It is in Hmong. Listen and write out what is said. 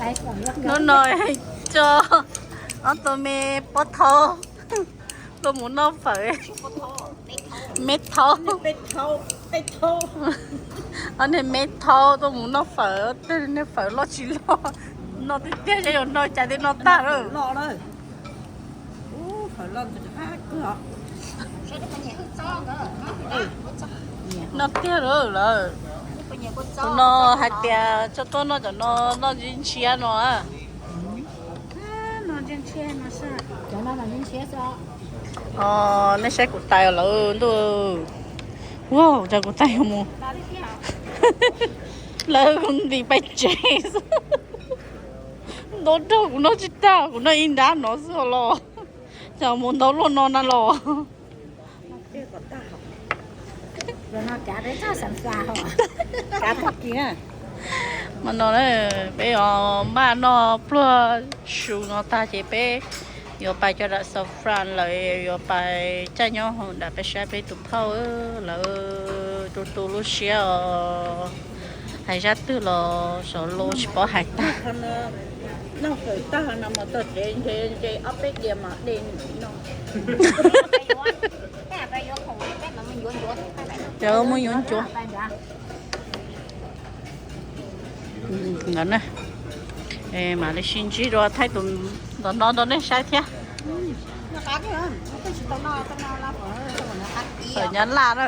Hnub no coj ob tug me pob thaub tuaj mus noj fawm. Me thaub. Ob niag me thaub tuaj mus noj fawm, tej niag fawm loj tsis loj, noj tiag tiag, yog noj cas twb noj tag lawm. Noj tiag lawm lawm. Tus no hais tias tso tuaj noj cov no, noj ntsis ntshiab no. Os, nej saib kuv tais lawm ntuj. Ua cas kuv tais yuav mus, lawv ntim pais tsev xwb. Ntau rau kuv noj tsis tag, kuv noj ib nrab no xwb los. Cas mus ntau luaj no na los. Mas no peb yuav maj noj pluag su no tag ces peb yuav pais cov dam xav fran lawm, yuav pais caij nyob hoos dam peb saib peb tus phauj lawv tu tu lub siab os. Hais zaj twg los xav los tsis paub hais tag. Noj fawm tag no mus txog tsev ntshe ob peb diav mas de nws noj. Cov mus yuav ncuav ntawd na. Mam li sib ntsib dua thaij tus ntawm no rau nej saib thiab. Fawm Nyab Laj na.